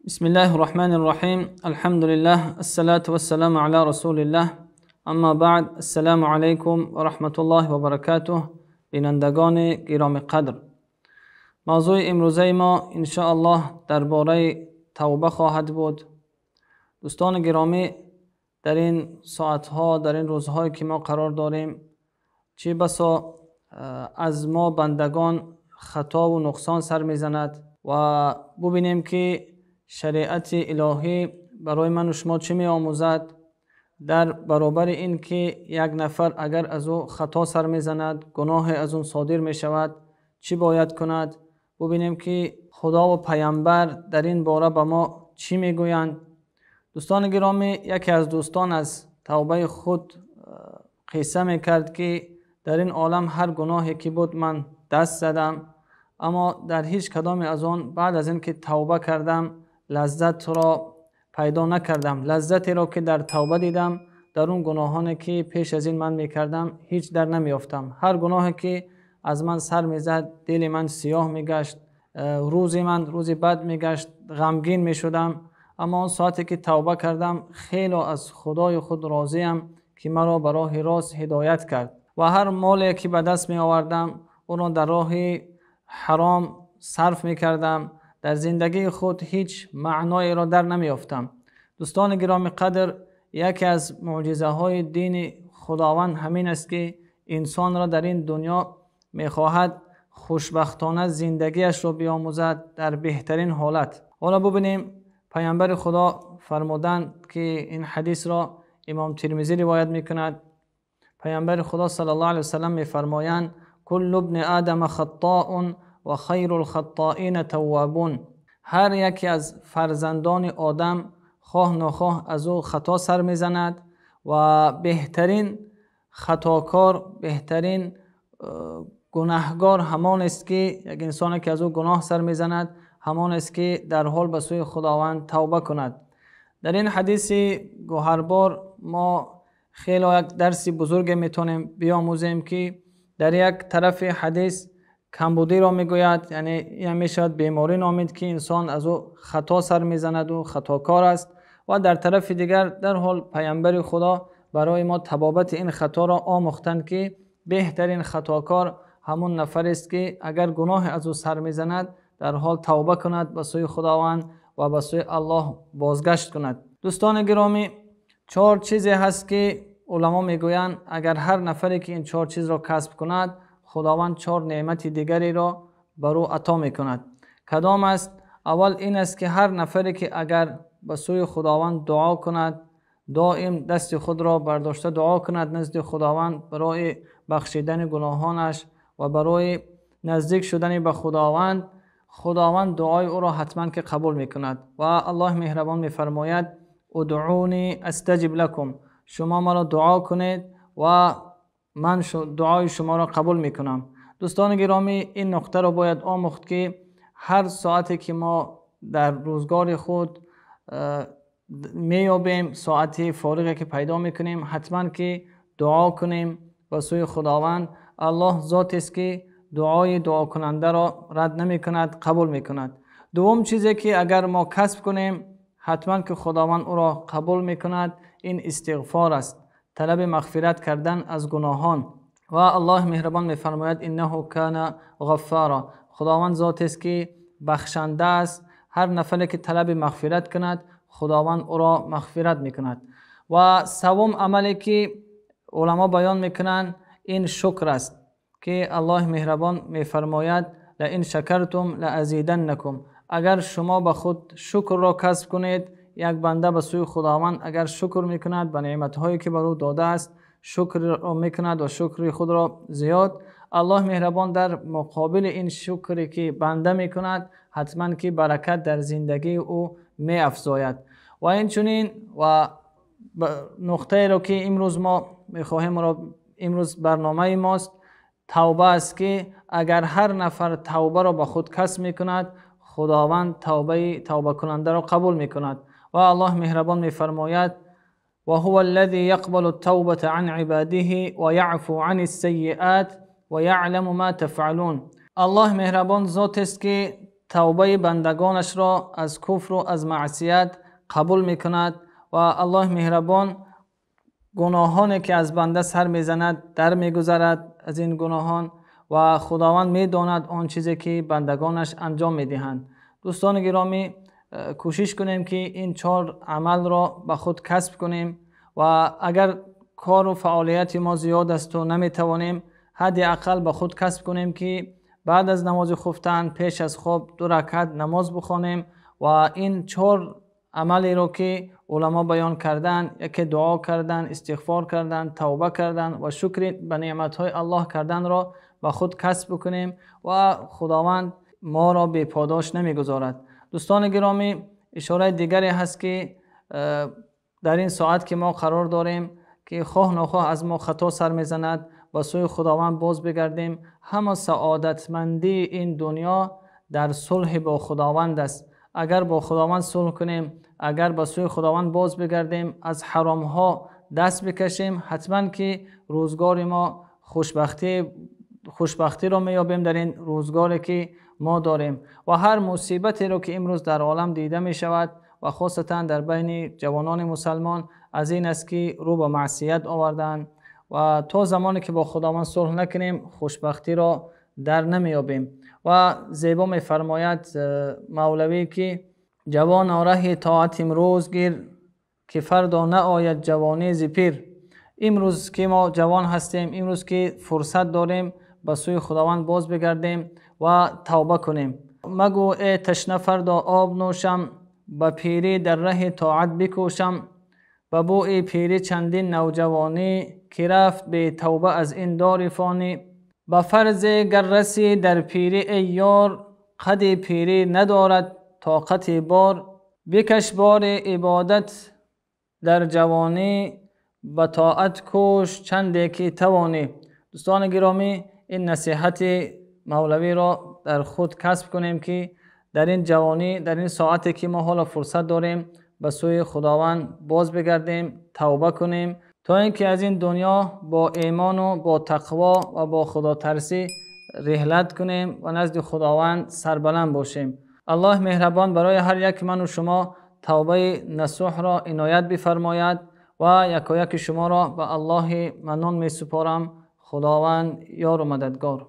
بسم الله الرحمن الرحيم، الحمد لله، الصلاة والسلام على رسول الله، اما بعد، السلام علیکم و رحمت الله و برکاته. بینندگان گرامی قدر، موضوع امروزه ما ان شاء الله درباره توبه خواهد بود. دوستان گرامی، در این ساعتها، در این روزهایی که ما قرار داریم، چه بسا از ما بندگان خطا و نقصان سر میزند و ببینیم که شریعت الهی برای من و شما چه می آموزد در برابر این که یک نفر اگر از او خطا سر میزند، گناه از اون صادر می شود، چی باید کند؟ ببینیم که خدا و پیامبر در این باره به ما چی میگویند. دوستان گرامی، یکی از دوستان از توبه خود قصه میکرد که در این عالم هر گناهی که بود من دست زدم، اما در هیچ کدام از آن بعد از اینکه توبه کردم لذت را پیدا نکردم. لذتی را که در توبه دیدم، در اون گناهانی که پیش از این من میکردم هیچ در نمیافتم. هر گناهی که از من سر میزد دل من سیاه میگشت، روز من روز بد میگشت، غمگین میشدم. اما آن ساعتی که توبه کردم خیلی از خدای خود راضیم که مرا به راه راست هدایت کرد و هر مالی که به دست می آوردم اون را در راه حرام صرف می کردم. در زندگی خود هیچ معنایی را در نمی یافتم. دوستان گرامی قدر، یکی از معجزه های دین خداوند همین است که انسان را در این دنیا می خواهد خوشبختانه زندگیش را بیاموزد در بهترین حالت. حالا ببینیم پیامبر خدا فرمودند که این حدیث را امام ترمذی روایت میکند. پیامبر خدا صلی الله علیه وسلم میفرمایند: کل ابن آدم خطاء و خیر الخطائین توابون. هر یکی از فرزندان آدم خواه ناخواه از او خطا سر میزند و بهترین خطاکار، بهترین گناهگار همان است که یک انسانی که از او گناه سر میزند همان است که در حال به سوی خداوند توبه کند. در این حدیث گوهربار ما خیلی یک درس بزرگ میتونیم بیاموزیم که در یک طرف حدیث کمبودی را میگوید، یعنی این میشود بیماری نامید که انسان از او خطا سر میزند و خطاکار است، و در طرف دیگر در حال پیامبر خدا برای ما طبابت این خطا را آموختند که بهترین خطاکار همون نفر است که اگر گناه از او سر میزند در حال توبه کند به سوی خداوند و به سوی الله بازگشت کند. دوستان گرامی، چهار چیزی هست که علما میگویند اگر هر نفری که این چهار چیز را کسب کند، خداوند چهار نعمت دیگری را بر او عطا میکند. کدام است؟ اول این است که هر نفری که اگر به سوی خداوند دعا کند، دائم دست خود را برداشته دعا کند نزد خداوند برای بخشیدن گناهانش و برای نزدیک شدن به خداوند، خداوند دعای او را حتما که قبول میکند. و الله مهربان میفرماید: ادعونی استجب لکم، شما مرا دعا کنید و من دعای شما را قبول میکنم. دوستان گرامی، این نقطه را باید آموخت که هر ساعتی که ما در روزگار خود میابیم، ساعتی فارغی که پیدا میکنیم، حتما که دعا کنیم به سوی خداوند. الله ذات است که دعای دعا کننده را رد نمی کند، قبول می کند. دوم چیزی که اگر ما کسب کنیم حتما که خداوند او را قبول می کند، این استغفار است، طلب مغفرت کردن از گناهان. و الله مهربان می فرماید: انه کان غفارا. خداوند ذات است که بخشنده است، هر نفری که طلب مغفرت کند خداوند او را مغفرت می کند. و سوم عملی که علما بیان می کنند این شکر است که الله مهربان میفرماید: لئن شکرتم لازیدنکم. اگر شما به خود شکر را کسب کنید، یک بنده به سوی خداوند اگر شکر میکند به نعمتهایی که بر او داده است، شکر را میکند و شکر خود را زیاد، الله مهربان در مقابل این شکری که بنده میکند حتما که برکت در زندگی او میافزاید. و این چنین و نقطه را که امروز ما میخواهیم را امروز برنامه ماست، توبه است که اگر هر نفر توبه را به خود کسب میکند، خداوند توبه کننده را قبول میکند. و الله مهربان میفرماید: وهو الذي يقبل التوبة عن عباده ويعفو عن السيئات ويعلم ما تفعلون. الله مهربان ذات است که тавбаи бандагонашро аз куфру аз маъсият қабул мекунад ва Аллоҳ меҳрабон гуноҳоне ки аз банда сар мезанад дар мегузарад аз ин гуноҳон ва Худованд медонад он чизе ки бандагонаш анҷом медиҳанд. Дӯстони гиромӣ, кӯшиш кунем ки ин чор амалро ба худ касб кунем ва агар кору фаъолияти мо зиёд аст ва наметавонем, ҳадди ақал ба худ касб кунем ки баъд аз намози хуфтан пеш аз хоб 2 ракат намоз бихонем ва ин чор амалеро ки уламо баён карданд, яке дуо кардан, истиғфор кардан, тавба кардан ва шукр ба неъматҳои Аллоҳ карданро ба худ касб бикунем ва Худованд моро беподош намегузорад. Дӯстони гиромӣ, ишораи дигаре ҳаст ки дар ин соат ки мо қарор дорем ки хоҳ нохоҳ аз мо хато сар мезанад, ба сӯи Худованд боз бигардем. Ҳама саодатмандии ин дунё дар сулҳ бо Худованд аст. Агар бо Худованд сулҳ кунем, агар ба сӯи Худованд боз бигардем, аз ҳаромҳо даст бикашем, ҳатман ки рӯзгори мо хушбахтиро меёбем дар ин рӯзгоре ки мо дорем. Ва ҳар мусибатеро ки имрӯз дар олам дида мешавад ва хосатан дар байни ҷавонони мусалмон аз ин аст ки рӯ ба маъсият оварданд ва то замоне ки бо Худованд сулҳ накунем хушбахтиро дар намеёбем. Ва зебо мефармояд Мавлавӣ ки ҷавон раҳи тоат имрӯз гир, ки фардо наояд ҷавонӣ зи пир. Имрӯз ки мо ҷавон ҳастем, имрӯз ки фурсат дорем, ба сӯи Худованд боз бигардем ва тавба кунем. Магӯ э ташна фардо об нӯшам, ба пирӣ дар раҳи тоат бикӯшам. Ба бӯи пирӣ чандин навҷавонӣ, ки рафт бетавба аз ин дори фонӣ. Ба фарзе гар расӣ дар пирӣ эй ёр, қади пирӣ надорад тоқати бор. Бикаш бори ибодат дар ҷавонӣ, ба тоат кӯш чанде ки тавонӣ. Дӯстони гиромӣ, ин насиҳати Мавлавиро дар худ касб кунем ки дар ин ҷавонӣ, дар ин соате ки мо ҳоло фурсат дорем, ба сӯи Худованд боз бигардем, тавба кунем, то инки аз ин дунё бо имон ва бо тақво ва бо худотарсӣ реҳлат кунем ва назди Худованд сарбаланд бошем. Аллоҳ меҳрабон барои ҳар як ман ва шумо тавбаи насӯҳро иноят бифармояд ва якояки шуморо ба Аллоҳи маннон месупорам. Худованд ёру мададгор.